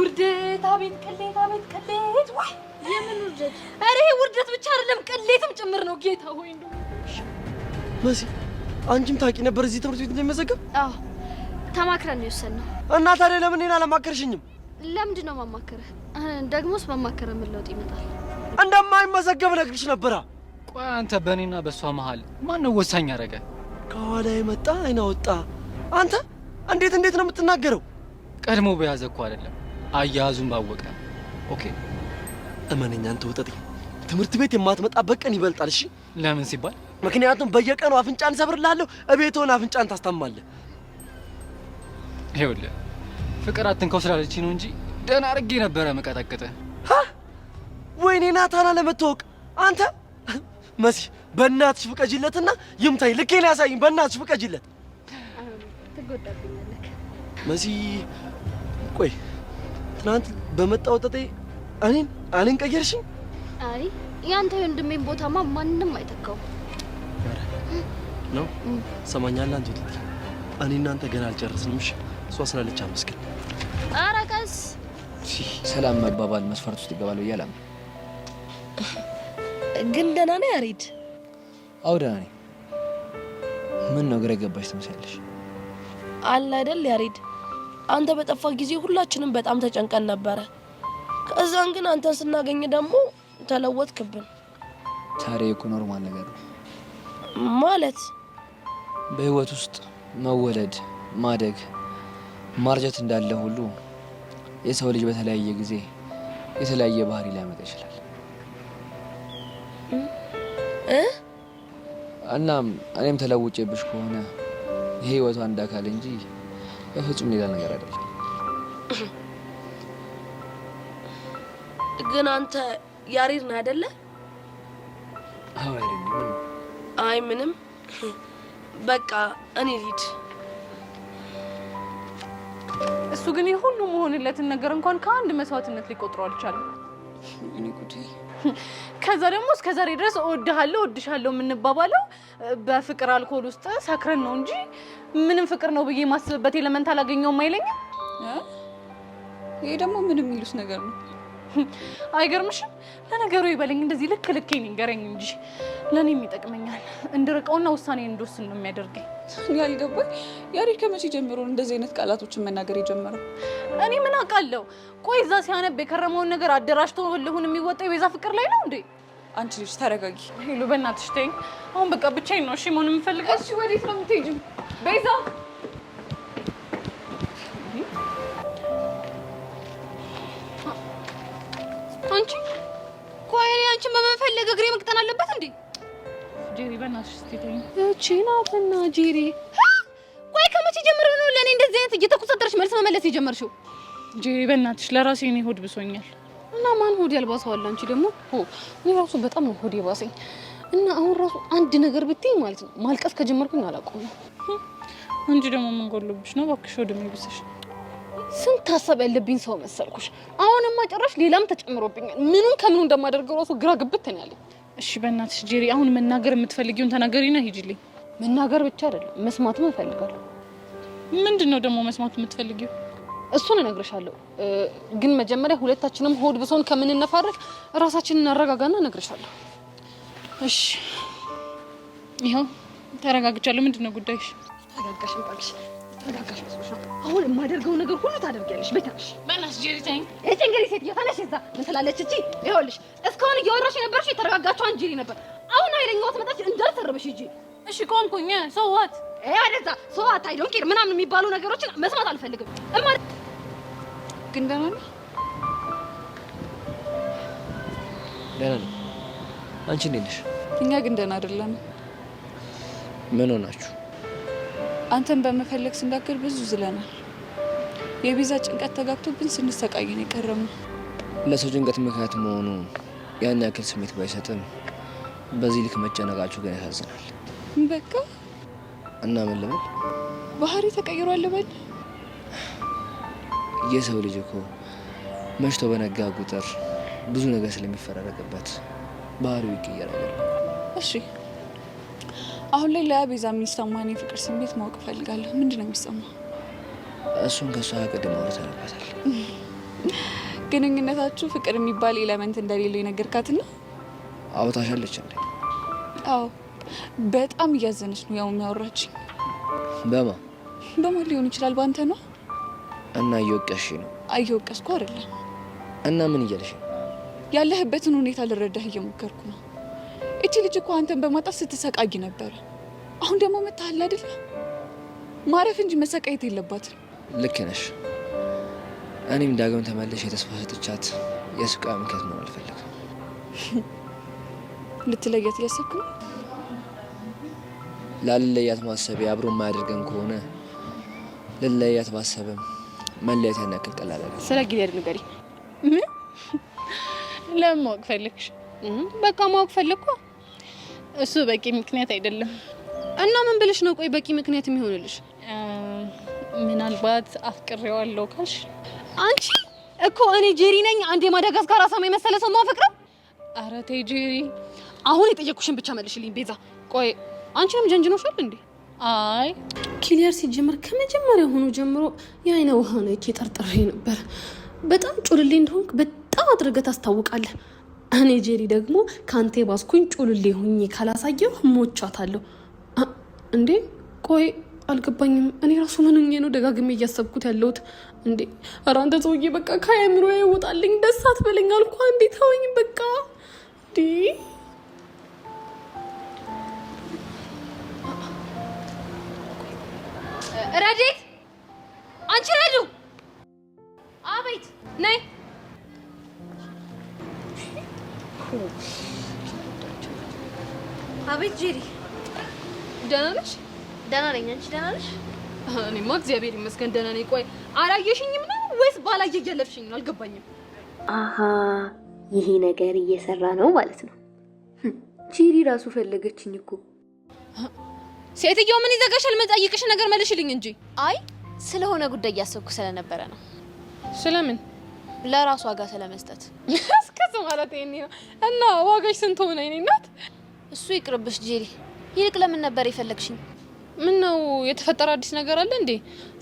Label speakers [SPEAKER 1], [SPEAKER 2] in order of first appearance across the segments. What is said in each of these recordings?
[SPEAKER 1] ውርደት! አቤት ቅሌት! አቤት ቅሌት! ወይ የምን ውርደት! ኧረ ይሄ ውርደት ብቻ አይደለም ቅሌትም ጭምር ነው። ጌታ ሆይ እንደው።
[SPEAKER 2] መሲ፣ አንቺም ታውቂ ነበር እዚህ ትምህርት ቤት እንደሚመዘገብ?
[SPEAKER 3] አዎ፣ ተማክረን ነው የወሰንነው።
[SPEAKER 2] እና ታዲያ ለምን እኔን አላማከርሽኝም?
[SPEAKER 3] ለምንድን ነው ማማከርህ? ደግሞስ ማማከርህ ምን ለውጥ ይመጣል?
[SPEAKER 2] እንደማይመዘገብ እነግርሽ ነበራ።
[SPEAKER 4] ቆይ አንተ በእኔና በእሷ መሀል ማነው ወሳኝ ያደረገ?
[SPEAKER 2] ከኋላ የመጣ አይን አወጣ። አንተ እንዴት እንዴት ነው የምትናገረው?
[SPEAKER 4] ቀድሞ በያዘ እኮ አይደለም፣ አያያዙን ባወቀ። Okay።
[SPEAKER 2] እመነኝ አንተ ወጠጤ፣ ትምህርት ቤት የማትመጣበት ቀን ይበልጣል። እሺ።
[SPEAKER 4] ለምን ሲባል?
[SPEAKER 2] ምክንያቱም በየቀኑ አፍንጫን ሰብርልሃለሁ፣ እቤት ሆነ አፍንጫን ታስታማለህ።
[SPEAKER 4] ይኸውልህ ፍቅር አትንከው ስላለችኝ ነው እንጂ ደህና አድርጌ ነበረ መቀጠቅጥህ።
[SPEAKER 2] ወይኔ ናታና ለመታወቅ አንተ። መሲ፣ በእናትሽ ፍቀጂለትና ይምታኝ፣ ልኬን ያሳይኝ። በእናትሽ ፍቀጂለት።
[SPEAKER 3] ትጎዳብኛለህ።
[SPEAKER 2] መሲ፣ ቆይ ትናንት በመጣ ወጠጤ እኔን ቀየርሽኝ?
[SPEAKER 3] አይ፣ ያንተ የወንድሜን ቦታማ ማንም አይተካውም።
[SPEAKER 2] ነው ሰማኛለህ። አንተ ወጠጤ፣ እኔ እናንተ ገና አልጨረስንም። እሺ፣ እሷ ስላለች አመስግን።
[SPEAKER 3] ኧረ ቀስ።
[SPEAKER 5] ሰላም መባባል መስፈርት ውስጥ ይገባል ብዬ አላምንም።
[SPEAKER 6] ግን ደህና ነህ ያሬድ?
[SPEAKER 5] አዎ ደህና ነኝ። ምን ነው ግራ የገባሽ ትመስያለሽ?
[SPEAKER 6] አለ አይደል ያሬድ፣ አንተ በጠፋ ጊዜ ሁላችንም በጣም ተጨንቀን ነበረ። ከዛን ግን አንተን ስናገኝ ደግሞ ተለወጥክብን።
[SPEAKER 5] ታዲያ እኮ normal ነገር ነው።
[SPEAKER 6] ማለት?
[SPEAKER 5] በህይወት ውስጥ መወለድ፣ ማደግ፣ ማርጀት እንዳለ ሁሉ የሰው ልጅ በተለያየ ጊዜ የተለያየ ባህሪ ሊያመጣ ይችላል።
[SPEAKER 6] እ
[SPEAKER 5] እናም እኔም ተለውጬብሽ ከሆነ የህይወቱ አንድ አካል እንጂ በፍጹም ሌላ ነገር አይደለም።
[SPEAKER 6] ግን አንተ ያሬድ ነህ አይደለ?
[SPEAKER 5] አዎ ያሬድ ነኝ። ምን ነው?
[SPEAKER 6] አይ ምንም፣ በቃ እኔ ልሂድ።
[SPEAKER 1] እሱ ግን የሁሉ መሆንለትን ነገር እንኳን ከአንድ መስዋዕትነት ሊቆጥረው አልቻለም።
[SPEAKER 5] እኔ ጉዴ።
[SPEAKER 1] ከዛ ደግሞ እስከ ዛሬ ድረስ እወድሃለሁ እወድሻለሁ የምንባባለው በፍቅር አልኮል ውስጥ ሰክረን ነው እንጂ ምንም ፍቅር ነው ብዬ የማስብበት element አላገኘውም አይለኝም።
[SPEAKER 7] እ? ይሄ ደግሞ ምን የሚሉት ነገር ነው?
[SPEAKER 1] አይገርምሽም? ለነገሩ ይበለኝ፣ እንደዚህ ልክ ልኬን ይንገረኝ እንጂ ለእኔም ይጠቅመኛል። እንድርቀውና ውሳኔ እንድወስን ነው የሚያደርገኝ።
[SPEAKER 7] እኔ ያልገባኝ ያሬድ ከመቼ ጀምሮ ነው እንደዚህ አይነት ቃላቶችን መናገር የጀመረው?
[SPEAKER 1] እኔ ምን አውቃለሁ? ቆይ እዛ ሲያነብ የከረመውን ነገር አደራጅቶ ልሁን የሚወጣው የቤዛ ፍቅር ላይ ነው እንዴ?
[SPEAKER 7] አንቺ ልጅ ተረጋጊ።
[SPEAKER 1] ሄሉ፣ በእናትሽ ተይኝ። አሁን በቃ ብቻዬን ነው እሺ መሆን የምፈልገው።
[SPEAKER 7] እሺ ወዴት ነው የምትሄጂው? ቤዛ።
[SPEAKER 1] አንቺ ቆይ፣ እኔ አንቺን በመፈለግ እግሬ መቅጠን አለበት እንዴ? ጄሪ፣ በእናትሽ እስኪ ተይኝ። እቺ ናትና ጄሪ። ቆይ ከመቼ ጀምሮ ነው ለእኔ እንደዚህ አይነት እየተኮሳተርሽ መልስ መመለስ የጀመርሽው? ጄሪ፣ በእናትሽ ለራሴ እኔ ሆድ ብሶኛል። እና ማን ሆድ ያልባሰዋል? አንቺ ደግሞ ሆ እኔ ራሱ በጣም ነው ሆድ የባሰኝ። እና አሁን ራሱ አንድ ነገር ብትይኝ ማለት ነው ማልቀስ ከጀመርኩኝ አላቆምም። አንቺ ደግሞ ምን ጎሎብሽ ነው እባክሽ ሆድ የሚብስሽ? ስንት ሀሳብ ያለብኝ ሰው መሰልኩሽ። አሁንማ ጭራሽ ሌላም ተጨምሮብኛል። ምኑን ከምኑ እንደማደርገው ራሱ ግራ ግብት ነው ያለኝ። እሺ በእናትሽ ጄሪ፣ አሁን መናገር የምትፈልጊውን ተናገሪና ሂጂልኝ። መናገር ብቻ አይደለም መስማትም እፈልጋለሁ። ምንድን ነው ደግሞ መስማት የምትፈልጊው? እሱን እነግርሻለሁ፣ ግን መጀመሪያ ሁለታችንም ሆድ ብሶን ከምንነፋረቅ እራሳችንን እናረጋጋና እነግርሻለሁ። እሺ ይኸው ተረጋግቻለሁ። ምንድን ነው ጉዳይሽ? ተረጋጋሽ እባክሽ፣ ተረጋጋሽ መስሎሽ ነው? አሁን የማደርገው ነገር ሁሉ ታደርጊያለሽ። በይ ተነሽ። በእናትሽ ጄሪ ተይኝ። እቺ እንግዲህ ሴትዮ ተነሽ። እዛ ምን ትላለች እቺ? ይኸውልሽ እስካሁን እያወራሽ የነበርሽ የተረጋጋችው አንቺ ጄሪ ነበር። አሁን ኃይለኛዋ ትመጣች እንዳልሰርብሽ ሂጂ። እሺ ቆምኩኝ። So what? ይሄ ወደዛ so what, I don't care ምናምን የሚባሉ ነገሮችን መስማት አልፈልግም። እማ
[SPEAKER 7] ግን ደህና ነህ?
[SPEAKER 5] ደህና ነኝ። አንቺ እንዴት ነሽ?
[SPEAKER 7] እኛ ግን ደህና አይደለንም።
[SPEAKER 5] ምን ሆናችሁ?
[SPEAKER 7] አንተን በመፈለግ ስንዳክር ብዙ ዝለናል። የቤዛ ጭንቀት ተጋብቶብን ስንሰቃይ ነው የከረምነው።
[SPEAKER 5] ለሰው ጭንቀት ምክንያት መሆኑ ያን ያክል ስሜት ባይሰጥም በዚህ ልክ መጨነቃችሁ ግን ያሳዝናል።
[SPEAKER 7] በቃ።
[SPEAKER 5] እና ምን ልበል?
[SPEAKER 7] ባህሪ ተቀይሯል ልበል?
[SPEAKER 5] የሰው ልጅ እኮ መሽቶ በነጋ ቁጥር ብዙ ነገር ስለሚፈራረቅበት ባህሪው ይቀየራል።
[SPEAKER 7] እሺ አሁን ላይ ለቤዛ የሚሰማን የፍቅር ስሜት ማወቅ እፈልጋለሁ። ምንድን ነው የሚሰማ?
[SPEAKER 5] እሱን ከእሷ ጋር ቅድም አውርተንበታል።
[SPEAKER 7] ግንኙነታችሁ ፍቅር የሚባል element እንደሌለው የነገርካት ነው?
[SPEAKER 5] አውታሻለች እንዴ?
[SPEAKER 7] አዎ፣ በጣም እያዘነች ነው ያው የሚያወራችኝ።
[SPEAKER 5] በማ
[SPEAKER 7] በማን ሊሆን ይችላል? በአንተ ነው።
[SPEAKER 5] እና እየወቀስሽ ነው?
[SPEAKER 7] እየወቀስኩ አይደለም።
[SPEAKER 5] እና ምን እያልሽ ነው?
[SPEAKER 7] ያለህበትን ሁኔታ ልረዳህ እየሞከርኩ ነው። እቺ ልጅ እኮ አንተን በማጣት ስትሰቃይ ነበረ። አሁን ደግሞ መታሃል አይደለ? ማረፍ እንጂ መሰቃየት የለባትም።
[SPEAKER 5] ልክ ነሽ። እኔም ዳግም ተመልሼ የተስፋ ሰጥቻት የስቃይ ምክንያት መሆን አልፈልግም።
[SPEAKER 7] ልትለያት እያሰብክ ነው?
[SPEAKER 5] ላልለያት ማሰብ አብሮ የማያደርገን ከሆነ ልለያት ባሰብም መለያየት ያን ያክል ቀላል አይደለም።
[SPEAKER 1] ስለ ጊዜያድ ንገሪኝ። ምን ለምን ማወቅ ፈለግሽ? በቃ ማወቅ ፈለግኩ።
[SPEAKER 8] እሱ በቂ ምክንያት አይደለም።
[SPEAKER 1] እና ምን ብልሽ ነው? ቆይ በቂ ምክንያት የሚሆንልሽ?
[SPEAKER 8] ምናልባት አፍቅሬዋለሁ ካልሽ።
[SPEAKER 1] አንቺ እኮ እኔ ጄሪ ነኝ አንድ የማዳጋስካር አሳማ የመሰለ ሰው ማፈቅረው?
[SPEAKER 8] ኧረ ተይ ጄሪ።
[SPEAKER 1] አሁን የጠየቅኩሽን ብቻ መልሽልኝ ቤዛ። ቆይ አንቺንም ጀንጅኖሻል እንዴ?
[SPEAKER 8] አይ
[SPEAKER 1] ኪሊያር ሲጀምር ከመጀመሪያ ሆኖ ጀምሮ የአይነ ውሃ ነው ይቼ ጠርጥሬ ነበር። በጣም ጩልሌ እንደሆንክ በጣም አድርገህ ታስታውቃለህ። እኔ ጄሪ ደግሞ ከአንተ የባስኩኝ ጩልሌ ሁኜ ካላሳየሁ ሞቻታለሁ። እንዴ ቆይ አልገባኝም። እኔ ራሱ ምን ሆኜ ነው ደጋግሜ እያሰብኩት ያለሁት? እንዴ ኧረ አንተ ሰውዬ በቃ ከአእምሮ ይወጣልኝ፣ ደስ አትበለኝ አልኩህ። እንዴ ተወኝ በቃ እንዴ። ረዴት፣ አንቺ ረዱ። አቤት። ነይ።
[SPEAKER 3] አቤት ጄሪ።
[SPEAKER 1] ደህና ነሽ?
[SPEAKER 3] ደህና ነኝ። አንቺ ደህና ነሽ?
[SPEAKER 1] እኔማ እግዚአብሔር ይመስገን ደህና ነኝ። ቆይ አላየሽኝም ነው ወይስ ባላየ እያለፍሽኝ ነው? አልገባኝም።
[SPEAKER 9] አሃ ይሄ ነገር እየሰራ ነው ማለት ነው። ጄሪ ራሱ ፈለገችኝ እኮ።
[SPEAKER 1] ሴትየው ምን ይዘጋሻል? መጠይቅሽን ነገር መልሽልኝ እንጂ።
[SPEAKER 3] አይ ስለሆነ ጉዳይ እያሰብኩ ስለነበረ ነው።
[SPEAKER 1] ስለምን?
[SPEAKER 3] ለራሱ ዋጋ ስለመስጠት።
[SPEAKER 1] እስከዚህ ማለት ይሄኔ ነው። እና ዋጋሽ ስንት ሆነ የኔ እናት?
[SPEAKER 3] እሱ ይቅርብሽ ጄሪ። ይልቅ ለምን ነበር የፈለግሽኝ?
[SPEAKER 1] ምን ነው የተፈጠረ አዲስ ነገር አለ እንዴ?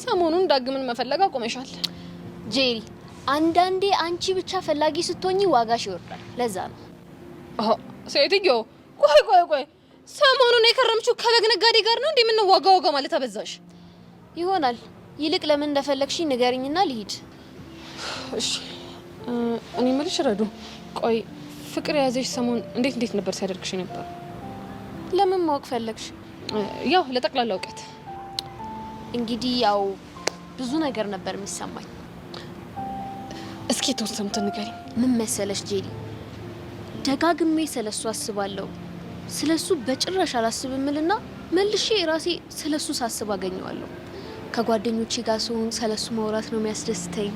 [SPEAKER 1] ሰሞኑን ዳግምን መፈለግ አቁመሻል።
[SPEAKER 3] ጄሪ አንዳንዴ አንቺ ብቻ ፈላጊ ስትሆኚ ዋጋሽ ይወርዳል። ለዛ ነው።
[SPEAKER 1] ሴትዮ ቆይ ቆይ ቆይ፣ ሰሞኑን የከረምሽው ከበግ ነጋዴ ጋር ነው እንዴ? ምን ነው ዋጋ ዋጋ ማለት አበዛሽ?
[SPEAKER 3] ይሆናል። ይልቅ ለምን እንደፈለግሽኝ ንገሪኝና ልሂድ።
[SPEAKER 1] እሺ እኔ የምልሽ ረዱ፣ ቆይ ፍቅር የያዘሽ ሰሞን እንዴት እንዴት ነበር ሲያደርግሽ ነበር?
[SPEAKER 3] ለምን ማወቅ ፈለግሽ?
[SPEAKER 1] ያው ለጠቅላላ እውቀት።
[SPEAKER 3] እንግዲህ ያው ብዙ ነገር ነበር የሚሰማኝ።
[SPEAKER 1] እስኪ የተወሰኑትን ንገሪኝ።
[SPEAKER 3] ምን መሰለሽ ጄሪ፣ ደጋግሜ ስለሱ አስባለሁ። ስለሱ በጭራሽ አላስብምልና መልሼ ራሴ ስለሱ ሳስብ አገኘዋለሁ። ከጓደኞቼ ጋር ስሆን ስለሱ ማውራት ነው የሚያስደስተኝ።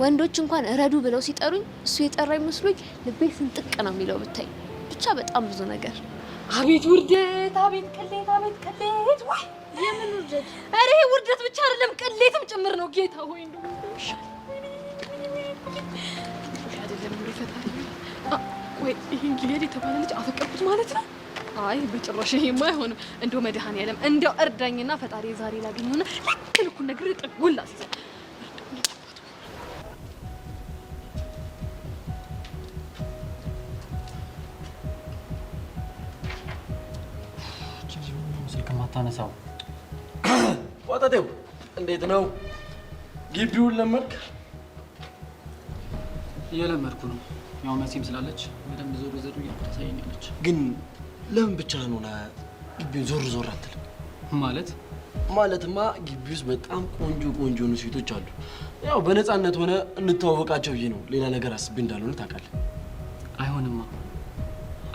[SPEAKER 3] ወንዶች እንኳን እረዱ ብለው ሲጠሩኝ እሱ የጠራኝ መስሎኝ ልቤ ስንጥቅ ነው የሚለው። ብታይ ብቻ በጣም ብዙ ነገር።
[SPEAKER 1] አቤት ውርደት! አቤት ቅሌት! አቤት ቅሌት! ወይ
[SPEAKER 3] የምን ውርደት?
[SPEAKER 1] ኧረ ይሄ ውርደት ብቻ አይደለም ቅሌትም ጭምር ነው። ጌታ ሆይ እንደው አይደለም እንደው ፈጣሪ። ቆይ ይሄን ጊሌድ የተባለ ልጅ አፈቀርኩት ማለት ነው? አይ በጭራሽ ይሄማ አይሆንም። እንደው መድኃኒዓለም እንደው እርዳኝና ፈጣሪ ዛሬ ላገኘውና ልክ ልኩን ነግሬ ጥጉን ላስይዘው።
[SPEAKER 4] ስልክ ማታነሳው
[SPEAKER 2] ወጠጤው እንዴት ነው? ግቢውን ለመድክ?
[SPEAKER 4] እየለመድኩ ነው። ያው መሲም ስላለች በደንብ ዞር ዞር እያልኩ ታሳየኛለች።
[SPEAKER 2] ግን ለምን ብቻህን ሆነህ ግቢውን ዞር ዞር አትልም?
[SPEAKER 4] ማለት
[SPEAKER 2] ማለትማ ግቢ ውስጥ በጣም ቆንጆ ቆንጆ የሆኑ ሴቶች አሉ። ያው በነፃነት ሆነ እንተዋወቃቸው ብዬ ነው። ሌላ ነገር አስቤ እንዳልሆነ ታውቃለህ።
[SPEAKER 4] አይሆንማ።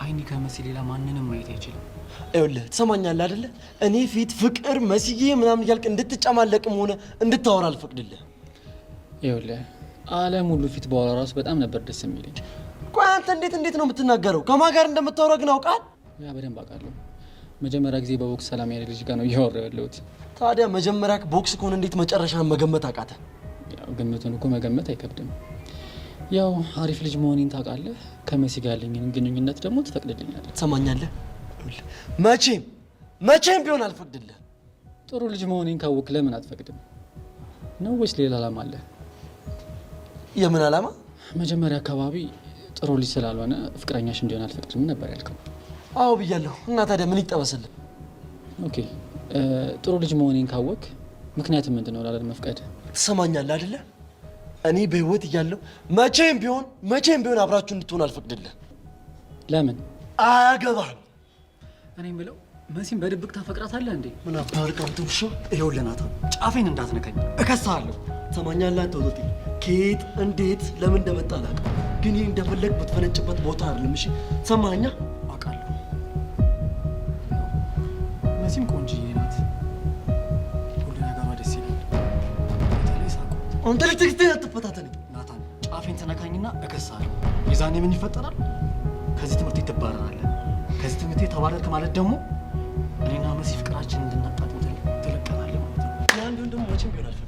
[SPEAKER 4] አይኒ ከመሲ ሌላ ማንንም ማየት አይችልም።
[SPEAKER 2] ይኸውልህ ትሰማኛለህ አይደለ? እኔ ፊት ፍቅር መስዬ ምናምን እያልክ እንድትጨማለቅም ሆነ እንድታወራ አልፈቅድልህ።
[SPEAKER 4] ይኸውልህ ዓለም ሁሉ ፊት ባወራ ራሱ በጣም ነበር ደስ የሚለኝ።
[SPEAKER 2] ቆይ አንተ እንዴት እንዴት ነው የምትናገረው? ከማን ጋር እንደምታወራ ግን አውቃል?
[SPEAKER 4] ያ በደንብ አውቃለሁ። መጀመሪያ ጊዜ በቦክስ ሰላም ያለ ልጅ ጋር ነው እያወራሁ ያለሁት።
[SPEAKER 2] ታዲያ መጀመሪያ ቦክስ ከሆነ እንዴት መጨረሻን መገመት አቃተ?
[SPEAKER 4] ያው ግምቱን እኮ መገመት አይከብድም። ያው አሪፍ ልጅ መሆኔን ታውቃለህ። ከመሲ ጋር ያለኝን ግንኙነት ደግሞ ትፈቅድልኛለህ።
[SPEAKER 2] ትሰማኛለህ? መቼም መቼም ቢሆን አልፈቅድልህም።
[SPEAKER 4] ጥሩ ልጅ መሆኔን ካወቅህ ለምን አትፈቅድም? ነው ወይስ ሌላ ዓላማ አለ?
[SPEAKER 2] የምን ዓላማ?
[SPEAKER 4] መጀመሪያ አካባቢ ጥሩ ልጅ ስላልሆነ ፍቅረኛሽ እንዲሆን አልፈቅድም ነበር ያልከው።
[SPEAKER 2] አዎ ብያለሁ። እና ታዲያ ምን ይጠበስልን?
[SPEAKER 4] Okay፣ ጥሩ ልጅ መሆኔን ካወቅ ምክንያት ምንድን ነው ላለመፍቀድ?
[SPEAKER 2] ትሰማኛለህ አይደለ? እኔ በህይወት እያለሁ መቼም ቢሆን መቼም ቢሆን አብራችሁ እንድትሆን አልፈቅድልህ።
[SPEAKER 4] ለምን?
[SPEAKER 2] አያገባህም።
[SPEAKER 4] እኔ የምለው መሲም በድብቅ ታፈቅራታለህ እንዴ?
[SPEAKER 2] ምን አባርክ አንተ ውሻ!
[SPEAKER 10] ይኸውልህ ናታን፣ ጫፌን እንዳትነካኝ እከስሃለሁ።
[SPEAKER 2] ትሰማኛለህ አንተ ወጠጤ፣ ከየት እንዴት ለምን እንደመጣ አላውቅም፣ ግን ይህ እንደፈለግ ብትፈነጭበት ቦታ አይደለም። እሺ ሰማኸኛ?
[SPEAKER 10] አውቃለሁ። መሲም ቆንጅዬ ናት። ሁሉ ነገሯ ደስ ይላል። በተለይ ሳቋ።
[SPEAKER 2] አንተ ልጅ ትዕግስቴን አትፈታተነኝ።
[SPEAKER 10] ናታን፣ ጫፌን ትነካኝና እከስሃለሁ። የዛኔ ምን ይፈጠራል? ከዚህ ትምህርት ቤት ትባረራለህ። ከዚህ ትምህርት ቤት ተባረርክ ማለት ደግሞ እኔና መሲ ፍቅራችን እንድናጣጥም ትለቀናለህ ማለት ነው።
[SPEAKER 2] ያ እንዲሆን ደግሞ መቼም ቢሆን አልፈቅድም።